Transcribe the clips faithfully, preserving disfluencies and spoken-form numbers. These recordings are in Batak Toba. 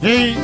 Hei.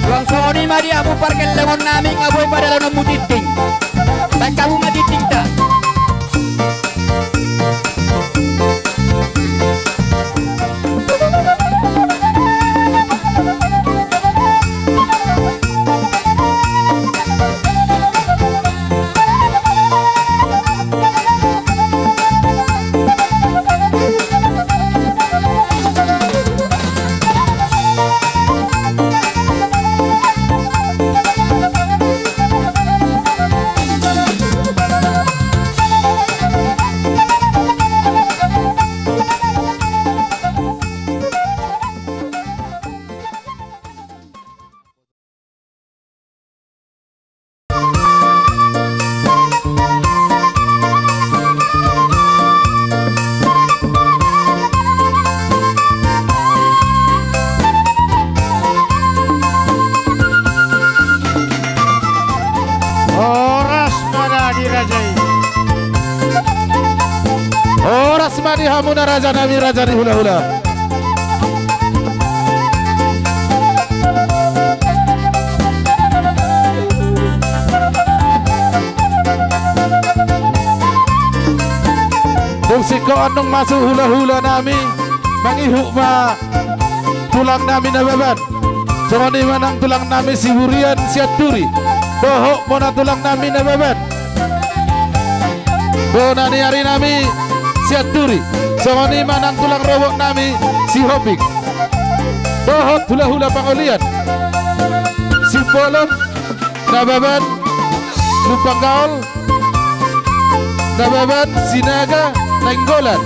Suang songon i ma di hamu pargellengon nami, nga boi padalahononmu tinting. Baen hamu ma tintingta. Horas ma di hamuna raja nami, raja ni hulahula. Dung singkop annon masuk hulahula nami, mangihut ma tulang nami Nababan. Songon i ma nang tulang nami Siburian Sianturi. Dohot bona tulang nami Nababan, bona ni ari nami Sianturi. Songon i ma nang tulang rorobot nami Sihombing. Dohot hulahula pangolian, Simbolon, Nababan, Lumban Gaol, Nababan, Sinaga, Nainggolan,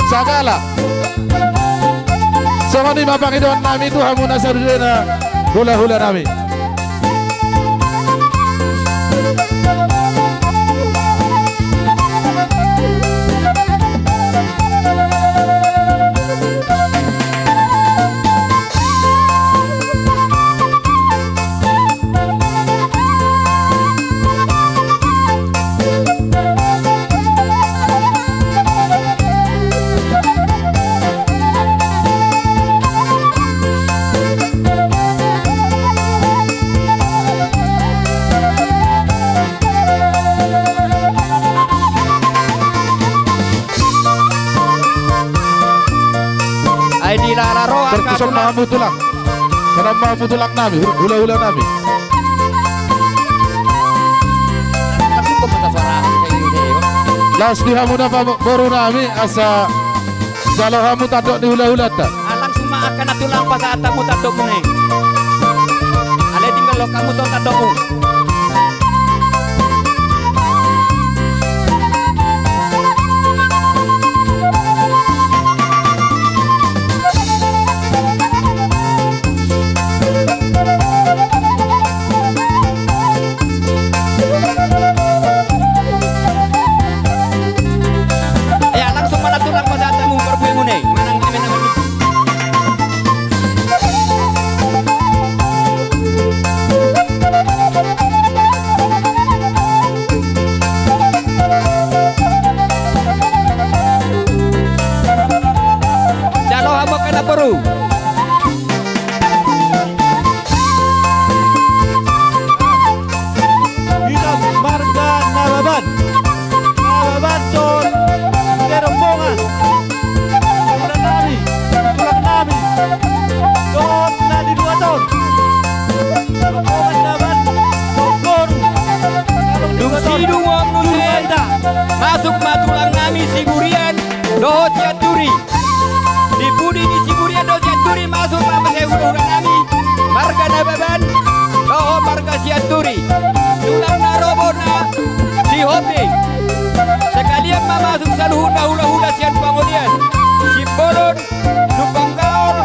Sagala. Songon i ma pangidoan nami tu hamuna sadudena hulahula nami. Ai dilala ro angka tulang. Songon i ma hamu tulang nami, hula-hula nami. Laos di hamu na boru nami asa jalo hamu tandok ni hula-hulanta. Ah, langsung ma angka na tulang pasahat hamu tandokmuna i. Alai tinggal lo hamu tong tandokmu. Ia, langsung ma na tulang pasahat hamu parbue muna i. Manang eme na mami. Jalo hamu angka na boru. Hita marga Nababan. Nababan son, serombongan. Tulang nami, tulang nami. Dohot na di dua ton. Rombongan Nababan, Bogoru. Dung sidung on muse, masuk ma tulang nami Siburian dohot Sianturi. Di pudi ni Siburian dohot Sianturi masuk ma muse hula-hula nami marga Nababan dohot marga Sianturi. Tulang na ro bona Sihombing. Sekalian ma masuk saluhutna hula-hula sian pangolian. Simbolon, Lumban Gaol,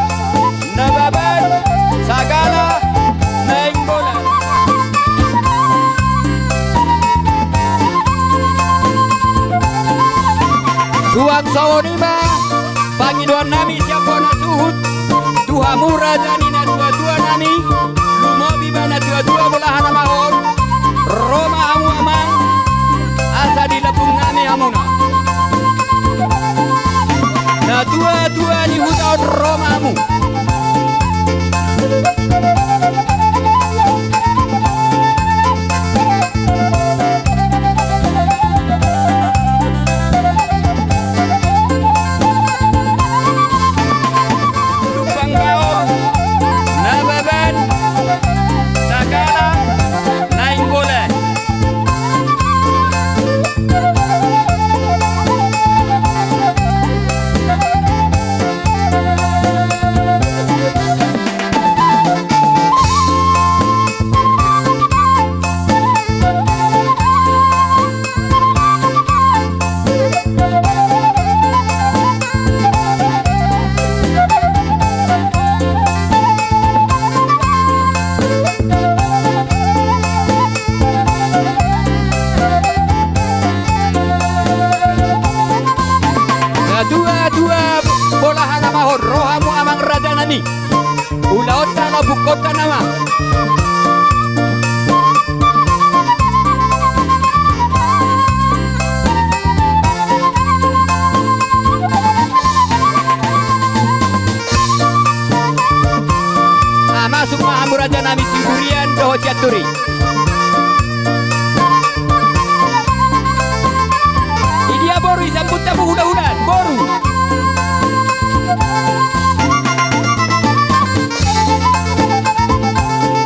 Nababan, Sagala, Nainggolan. Suang songon i ma pangidoan nami sian bona suhut tu hamu raja ni natua-tua nami, lumobi ma natua-tua bolahan amang on, ro ma hamu amang, asa dilambung nami hamuna. Natua-tua ni huta on, ro ma hamu. Lumban Gaol, Nababan, Sagala, Nainggolan. Natua-tua bolahan amang on, ro hamu amang raja nami. Ulaonta na bungkon ta nama. Sianturi. Idia boru i sambut hamu hula-hula, boru.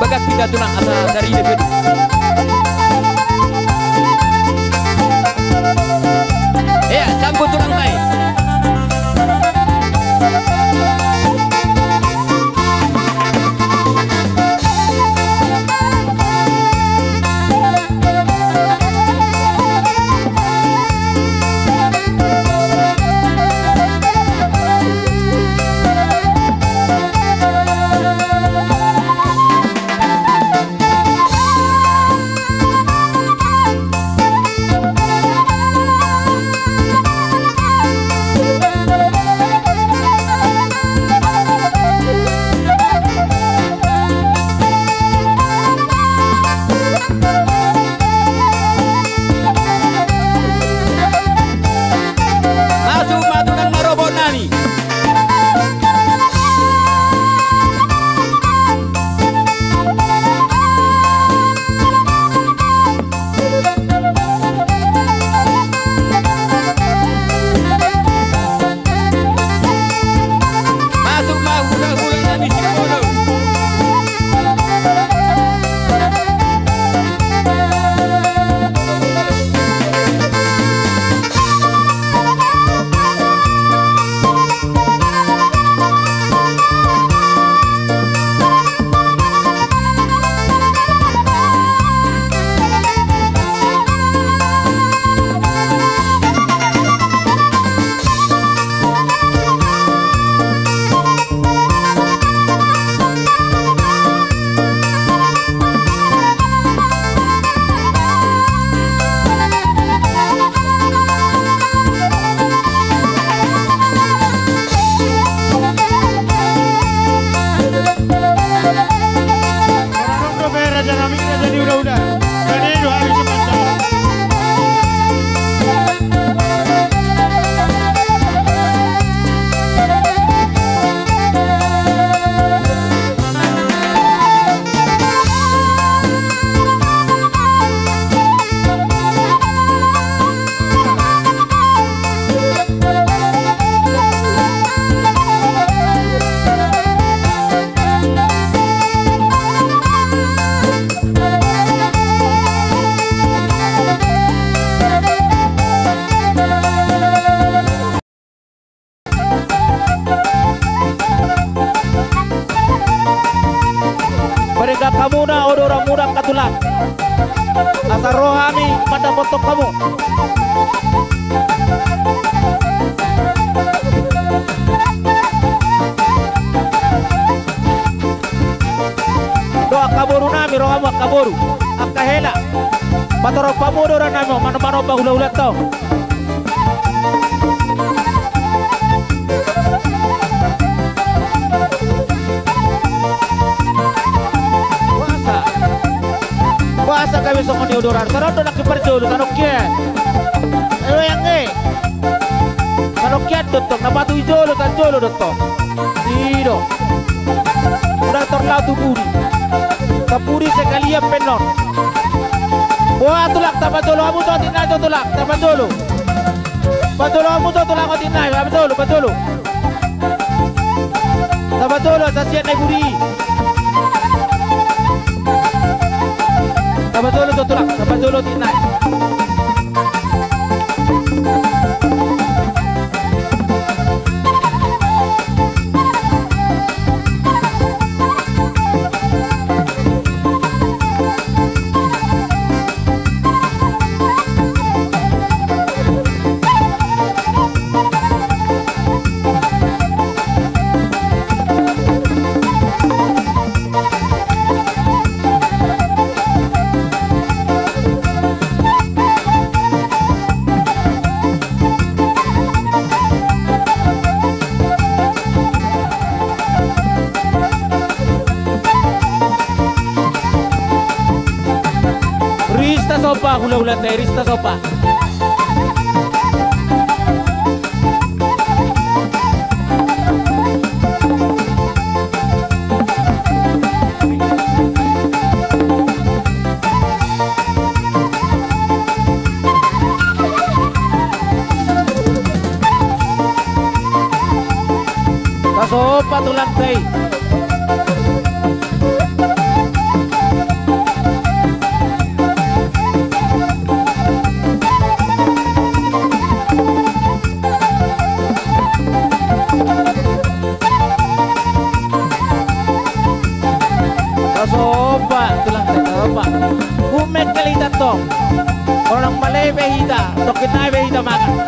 Bagak hita tulang asa sari de. Ia, sambut tulang nai. Masuk ma tulang na ro boan nami. Masuk ma hula-hula nami Simbolon. Paringkat hamuna odoranmuna angka tulang, asa ro hami mandapothon hamu. Ro angka boru nami, ro hamu angka boru, angka hela. Patorop hamu odoran nami on, manomba-nomba hula-hulanta on. Boasa? Boasa gabe songon i odoran? Taro do nangkin parjolo, taro kian. Elo yang e. Taro kian do tong, na patu i jolo, tan jolo do tong. I do. Uda tor lao tu pudi. Tapudi sekalian pe non. Boha tulang, tapajolo hamu jo atik nai jo tulang, tapajolo. Pajolo hamu jo tulang atik nai, pajolo, pajolo. Tapajolo asa sian na i pudi i. Tapajolo jo tulang, tapajolo atik nai. Ris ta somba, hula-hula te, ris ta somba. Opa tulangta i. Opa tulangta i, opa. Umengkel hita tong. Unang male be hita, tongkin nai be hita mangan.